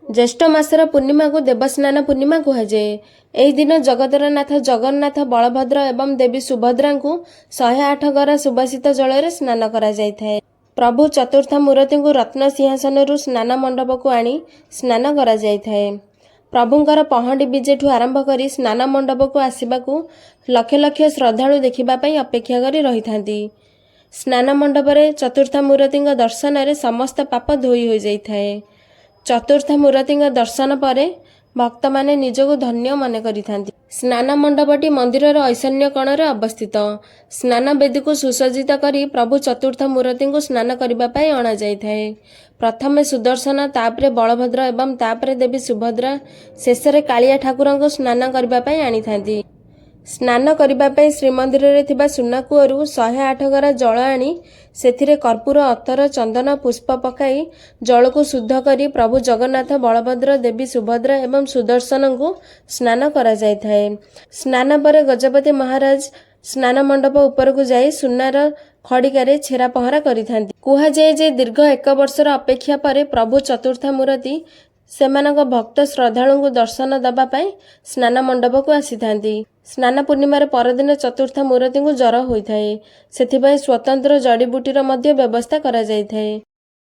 ଜ୍ୟେଷ୍ଠ ମାସର ପୂର୍ଣ୍ଣିମାକୁ ଦେବସ୍ନାନ ପୂର୍ଣ୍ଣିମା କୁହାଯାଏ। ଏହି ଦିନ ଜଗତର ନାଥ ଜଗନ୍ନାଥ, ବଳଭଦ୍ର ଏବଂ ଦେବୀ ସୁଭଦ୍ରାଙ୍କୁ 108 ଗରା ସୁବାସିତ ଜଳରେ ସ୍ନାନ କରାଯାଇଥାଏ। ପ୍ରଭୁ ଚତୁର୍ଦ୍ଧା ମୂରତିଙ୍କୁ ରତ୍ନ ସିଂହାସନରୁ ସ୍ନାନ ମଣ୍ଡପକୁ ଆଣି ସ୍ନାନ କରାଯାଇଥାଏ। ପ୍ରଭୁଙ୍କର ପହଣ୍ଡି ବିଜେଠୁ ଆରମ୍ଭ କରି ସ୍ନାନ ମଣ୍ଡପକୁ ଆସିବାକୁ ଲକ୍ଷ ଲକ୍ଷ ଶ୍ରଦ୍ଧାଳୁ ଦେଖିବା ପାଇଁ ଅପେକ୍ଷା କରି ରହିଥାନ୍ତି। ସ୍ନାନ ମଣ୍ଡପରେ ଚତୁର୍ଦ୍ଧା ମୂରତିଙ୍କ ଦର୍ଶନରେ ସମସ୍ତ ପାପ ଧୋଇ ହୋଇଯାଇଥାଏ। ଚତୁର୍ଦ୍ଧା ମୂରତିଙ୍କ ଦର୍ଶନ ପରେ ଭକ୍ତମାନେ ନିଜକୁ ଧନ୍ୟ ମନେ କରିଥାନ୍ତି। ସ୍ନାନ ମଣ୍ଡପଟି ମନ୍ଦିରର ଐଶାନ୍ୟ କୋଣରେ ଅବସ୍ଥିତ। ସ୍ନାନ ବେଦୀକୁ ସୁସଜ୍ଜିତ କରି ପ୍ରଭୁ ଚତୁର୍ଦ୍ଧା ମୂରତିଙ୍କୁ ସ୍ନାନ କରିବା ପାଇଁ ଅଣାଯାଇଥାଏ। ପ୍ରଥମେ ସୁଦର୍ଶନ, ତାପରେ ବଳଭଦ୍ର ଏବଂ ତାପରେ ଦେବୀ ସୁଭଦ୍ରା, ଶେଷରେ କାଳିଆ ଠାକୁରଙ୍କୁ ସ୍ନାନ କରିବା ପାଇଁ ଆଣିଥାନ୍ତି। ସ୍ନାନ କରିବା ପାଇଁ ଶ୍ରୀମନ୍ଦିରରେ ଥିବା ସୁନା କୂଅରୁ 108 ଗରା ଜଳ ଆଣି ସେଥିରେ କର୍ପୂର, ଅତର, ଚନ୍ଦନ, ପୁଷ୍ପ ପକାଇ ଜଳକୁ ଶୁଦ୍ଧ କରି ପ୍ରଭୁ ଜଗନ୍ନାଥ, ବଳଭଦ୍ର, ଦେବୀ ସୁଭଦ୍ରା ଏବଂ ସୁଦର୍ଶନଙ୍କୁ ସ୍ନାନ କରାଯାଇଥାଏ। ସ୍ନାନ ପରେ ଗଜପତି ମହାରାଜ ସ୍ନାନ ମଣ୍ଡପ ଉପରକୁ ଯାଇ ସୁନାର ଖଡ଼ିକାରେ ଛେରା ପହଁରା କରିଥାନ୍ତି। କୁହାଯାଏ ଯେ ଦୀର୍ଘ ଏକ ବର୍ଷର ଅପେକ୍ଷା ପରେ ପ୍ରଭୁ ଚତୁର୍ଦ୍ଧା ମୂରତି ସେମାନଙ୍କ ଭକ୍ତ ଶ୍ରଦ୍ଧାଳୁଙ୍କୁ ଦର୍ଶନ ଦେବା ପାଇଁ ସ୍ନାନ ମଣ୍ଡପକୁ ଆସିଥାନ୍ତି। ସ୍ନାନ ପୂର୍ଣ୍ଣିମାର ପରଦିନ ଚତୁର୍ଦ୍ଧା ମୂରତିଙ୍କୁ ଜ୍ୱର ହୋଇଥାଏ। ସେଥିପାଇଁ ସ୍ୱତନ୍ତ୍ର ଜଡ଼ିବୁଟିର ମଧ୍ୟ ବ୍ୟବସ୍ଥା କରାଯାଇଥାଏ।